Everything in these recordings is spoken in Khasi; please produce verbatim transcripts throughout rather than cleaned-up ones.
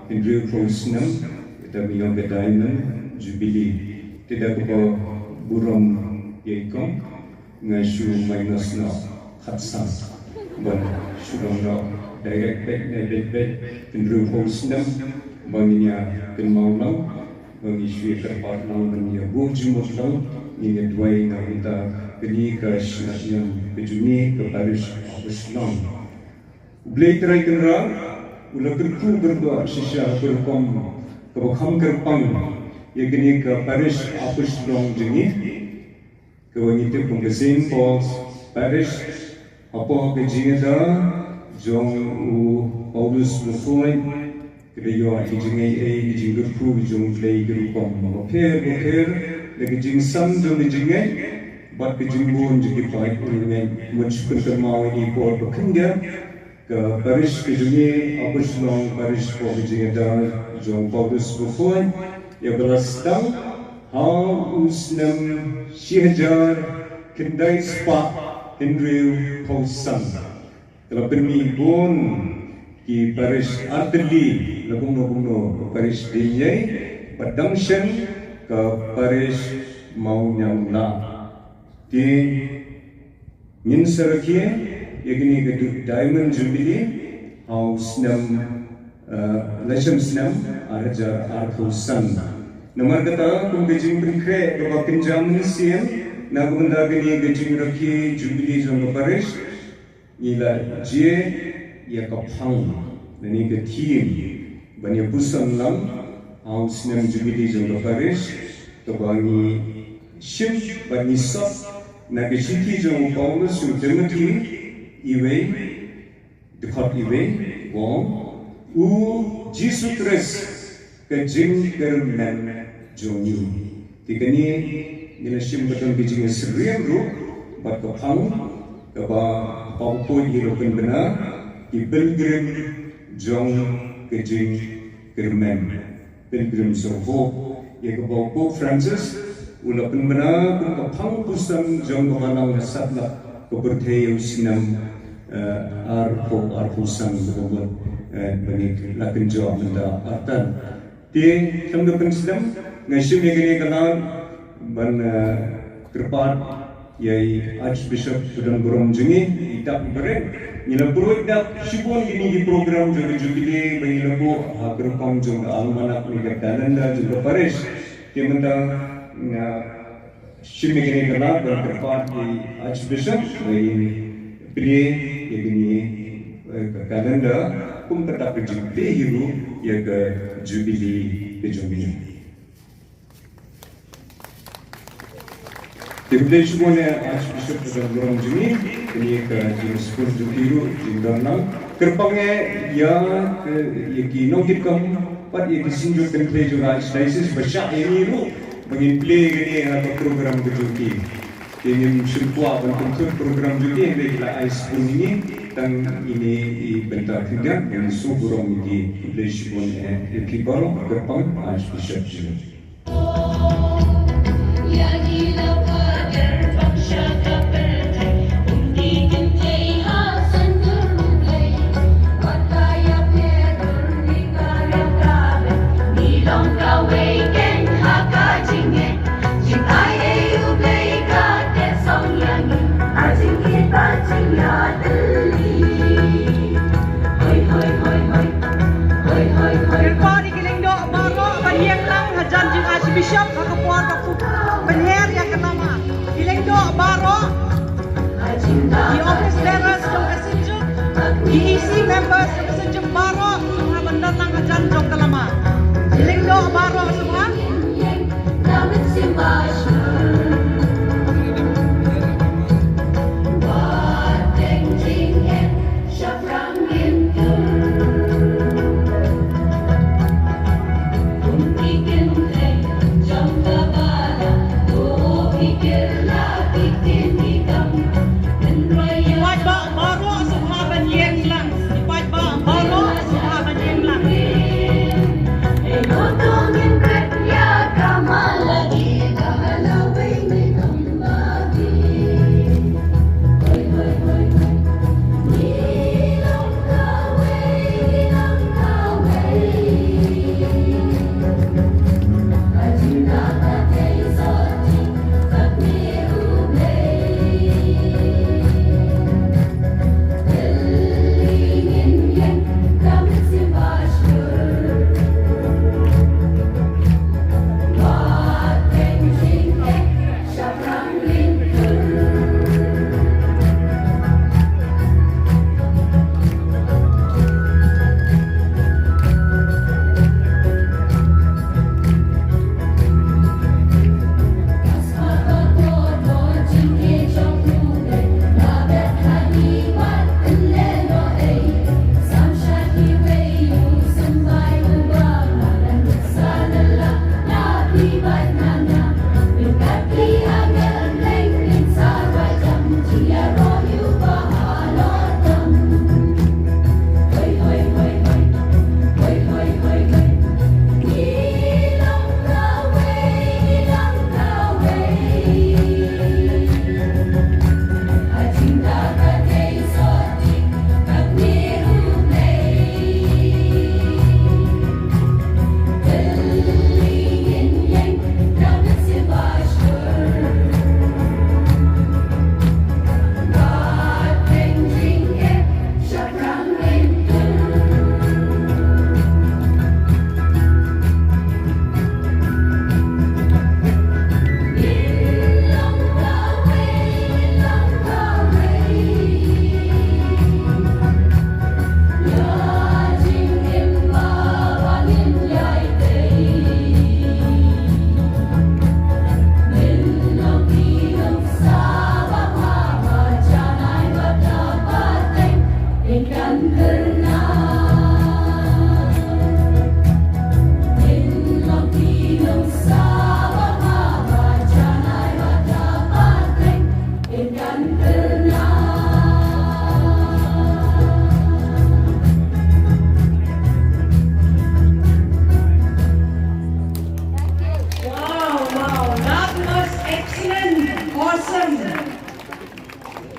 Hynriewphew snem, ita mi ong ka Diamond Jubilee. Te da kaba burom ïa i kong, nga shu minus noh khatsan. Ban shu long noh direct beit ne beit beit, hynriewphew snem, ba ngin ïa kynmaw lang, ba ngi shu ïa kyrpad lang ban ïa buh jingmut lang, ngin ïa duwai na ka bynta kane ka shna niam ka jong ngi ka parish of Shillong. U Blei Trai Kynrad u la kyrkhu kyrdoh shisha ha ka rukom kaba kham kyrpang ïa kane ka parish of Shillong jong ngi, kaba ngi tip kum ka Saint Paul's Parish. Hapoh ka jingïada jong u Paulus Mukhoit, ka la ïoh ka jingaiei, ka jingkyrkhu jong U Blei ka rukom bapher bapher, da ka jingsan jong ka jingngeit bad ka jingbun jong ki paid riewngeit. Mut shu pynkynmaw ïa ngi por ba khyndiat, ka parish ka jong ngi, Upper Shillong Parish, hapoh ka jingïada jong Paulus Mukhoit, ïa ba la sdang ha u snem shi hajar khyndai spah hynriewphew san. Ka la pynmih bun ki parish artylli, la kumno kumno ka parish Diengïei, bad dang shen ka parish Mawnianglah. Te ngin sa rakhe ïa kane ka du-, Diamond Jubilee ha u snem, eh, la shem snem ar hajar arphew san. Namar kata, kum ka jingpynkhreh kaba kynja mynsiem na ka bynta kane ka jingrakhe Jubilee jong ka parish, ngi la jia ïa ka phang, lane ka theme, ban ïa puson lang ha u snem Jubilee jong ka parish, kaba ngi shim bad ngi sot na ka shithi jong u Paulus sha u Timothy, iwei, dkhot iwei, ba ong, U Jisu Khrist ka jingkyrmen jong ngi. Te kane ngi la shim ka don ka jingïasyriem ruh bad ka phang kaba Paul u la pynbna, ki pilgrim jong ka jingkyrmen, pilgrims of hope, ïa kaba u Pope Francis u la pynbna kum ka phang puson jong ka balang ha satlak ka pyrthei ha u snem, eh, arphew, arphew san, kaba mut, eh, ba ngi la kynjoh mynta artat. Te khlem da pynslem, nga shim ïa kane ka lad ban, eh, kyrpad ïa i Archbishop ba don burom jong ngi, i Dak Beret. Ngi la pyrshah dak shibun kine ki program jong ka Jubilee ba ngi la buh ha ka rukom jong ka almanak ne ka calendar jong ka parish. Te mynta nga shim ïa kane ka lad ban kyrpad ïa i Archbishop ba in plie ïa kane, eh, ka calendar kum kata ka jingplie hi ruh ïa ka Jubilee ka jong ngi. Te khublei shibun ïa Archbishop ba don burom jong ngi, kane ka jingshukor jong ki ruh jingdon lang. Kyrpang eh ïa, eh, ïa ki nongkitkam bad ïa ki synjuk kynthei jong ka Archdiocese ba shah ïa ngi ruh ba ngin plie kane ha ka program ka jong ki. Te ngim shym kwah ban pynthut program jong ki, hynrei ki la ai spoon ïa ngi tang ine i bynta khyndiat, ngin sngewburom ïa ki. Khublei shibun eh ïa phi baroh, kyrpang Archbishop jong ngi. Kyrpad ïa ki lyngdoh baroh ban ïeng lang hajan jong u Archbishop ha ka por ba pynher ïa ka lama. Ki lyngdoh baroh, ki office bearers jong ka Synjuk, ki E C members jong ka Synjuk baroh sngewbha ban don lang hajan jong ka lama. Ki lyngdoh baroh sngewbha. Ki paidbah baroh sngewbha ban ïeng lang. Ki paidbah baroh.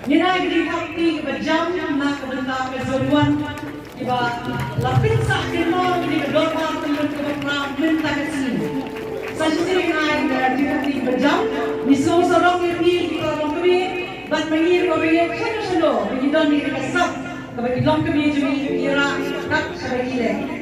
Ngin ai ka jingthap kti kaba jam na ka bynta ka jingwan kiba la pynsah kynmaw ïa ka dorbar tyngkhuh kaba pra mynta ka sngi. Sa shisien ngin ai ka jingthap kti kaba jam. Ngi sngewsarong ïa phi ki para longkmie bad ma ngi ruh ba ïa shano shano ba ngi don ïa ka sap kaba ki longkmie jong ngi ki rah kat shaba ki leh.